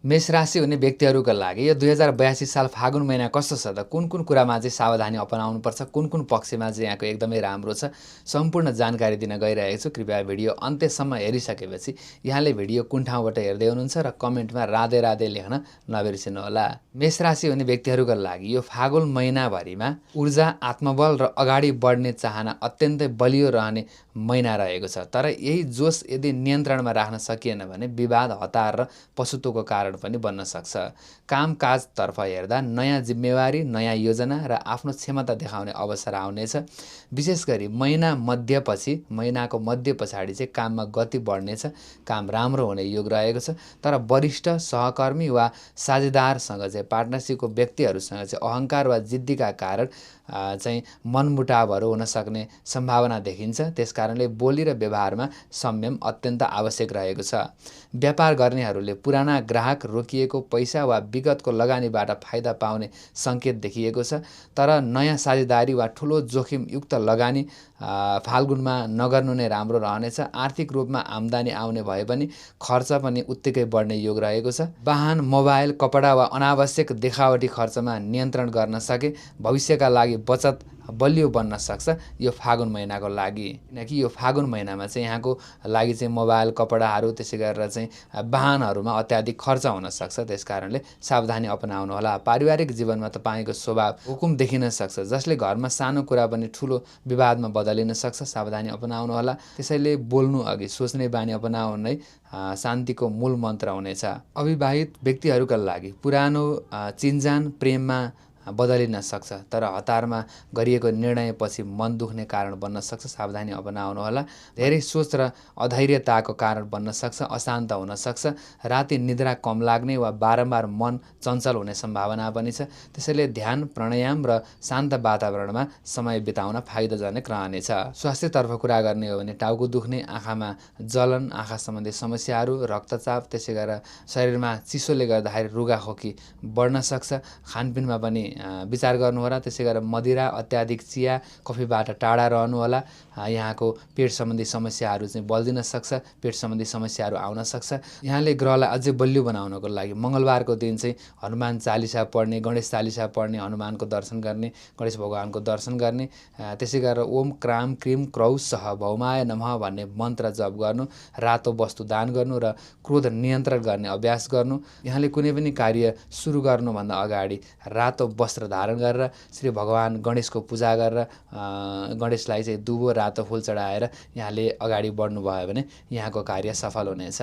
मेष राशि हुने व्यक्तिहरूका लागि यो 2082 साल फागुन महिना कस्तो छ त कुन कुरामा चाहिँ सावधानी अपनाउनुपर्छ, कुन पक्षमा चाहिँ यहाँको एकदमै राम्रो छ, सम्पूर्ण जानकारी दिन गइरहेको छु। कृपया भिडियो अन्त्यसम्म हेरिसकेपछि यहाँले भिडियो कुन ठाउँबाट हेर्दै हुनुहुन्छ र कमेन्टमा राधे राधे लेख्न नबिर्सिनुहोला। मेष राशि हुने व्यक्तिहरूका लागि यो फागुन महिनाभरिमा ऊर्जा, आत्मबल र अगाडि बढ्ने चाहना अत्यन्तै बलियो रहने महिना रहेको छ। तर यही जोस यदि नियन्त्रणमा राख्न सकिएन भने विवाद, हतार र पछुतोको कारण पनि बन्न सक्छ। कामकाजतर्फ हेर्दा नयाँ जिम्मेवारी, नयाँ योजना र आफ्नो क्षमता देखाउने अवसर आउनेछ। विशेष गरी महिनाको मध्य पछाडि चाहिँ काममा गति बढ्नेछ, काम राम्रो हुने योग रहेको छ। तर वरिष्ठ सहकर्मी वा साझेदारसँग चाहिँ पार्टनरसिपको व्यक्तिहरूसँग चाहिँ अहङ्कार वा जिद्दीका कारण चाहिँ मनमुटावहरू हुन सक्ने सम्भावना देखिन्छ। त्यसकारणले बोली र व्यवहारमा संयम अत्यन्त आवश्यक रहेको छ। व्यापार गर्नेहरूले पुराना ग्राहक, रोकिएको पैसा वा विगतको लगानीबाट फाइदा पाउने सङ्केत देखिएको छ। तर नयाँ साझेदारी वा ठुलो जोखिमयुक्त लगानी फाल्गुनमा नगर्नु नै राम्रो रहनेछ। आर्थिक रूपमा आम्दानी आउने भए पनि खर्च पनि उत्तिकै बढ्ने योग रहेको छ। वाहन, मोबाइल, कपडा वा अनावश्यक देखावटी खर्चमा नियन्त्रण गर्न सके भविष्यका लागि बचत बलियो बन्न सक्छ यो फागुन महिनाको लागि। किनकि यो फागुन महिनामा चाहिँ यहाँको लागि चाहिँ मोबाइल, कपडाहरू, त्यसै गरेर चाहिँ वाहनहरूमा अत्याधिक खर्च हुन सक्छ। त्यसकारणले सावधानी अपनाउनु होला। पारिवारिक जीवनमा तपाईँको स्वभाव हुकुम देखिन सक्छ, जसले घरमा सानो कुरा पनि ठुलो विवादमा बदलिन सक्छ। सावधानी अपनाउनु होला। त्यसैले बोल्नु अघि सोच्ने बानी अपनाउनु नै शान्तिको मूल मन्त्र हुनेछ। अविवाहित व्यक्तिहरूका लागि पुरानो चिन्जान प्रेममा बदलिन सक्छ, तर हतारमा गरिएको निर्णयपछि मन दुख्ने कारण बन्न सक्छ। सावधानी अपनाउनु होला। धेरै सोच र अधैर्यताको कारण बन्न सक्छ, अशान्त हुन सक्छ। राति निद्रा कम लाग्ने वा बारम्बार मन चञ्चल हुने सम्भावना पनि छ। त्यसैले ध्यान, प्राणायाम र शान्त वातावरणमा समय बिताउन फाइदाजनक रहनेछ। स्वास्थ्यतर्फ कुरा गर्ने हो भने टाउको दुख्ने, आँखामा जलन, आँखा सम्बन्धी समस्याहरू, रक्तचाप, त्यसै गरेर शरीरमा चिसोले गर्दाखेरि रुगाखोकी बढ्न सक्छ। खानपिनमा पनि विचार गर्नुहोला। त्यसै गरेर मदिरा, अत्याधिक चिया, कफीबाट टाढा रहनुहोला। यहाँको पेट सम्बन्धी समस्याहरू चाहिँ बल्झिन सक्छ, पेट सम्बन्धी समस्याहरू आउन सक्छ। यहाँले ग्रहलाई अझै बलियो बनाउनको लागि मङ्गलबारको दिन चाहिँ हनुमान चालिसा पढ्ने, गणेश चालिसा पढ्ने, हनुमानको दर्शन गर्ने, गणेश भगवानको दर्शन गर्ने। त्यसै गरेर ओम क्राम क्रिम क्रौस सह भौमाय नमः भन्ने मन्त्र जप गर्नु, रातो वस्तु दान गर्नु र क्रोध नियन्त्रण गर्ने अभ्यास गर्नु। यहाँले कुनै पनि कार्य सुरु गर्नुभन्दा अगाडि रातो वस्त्र धारण गरेर श्री भगवान गणेशको पूजा गरेर गणेशलाई चाहिँ दुबो रातो फुल चढाएर यहाँले अगाडि बढ्नुभयो भने यहाँको कार्य सफल हुनेछ।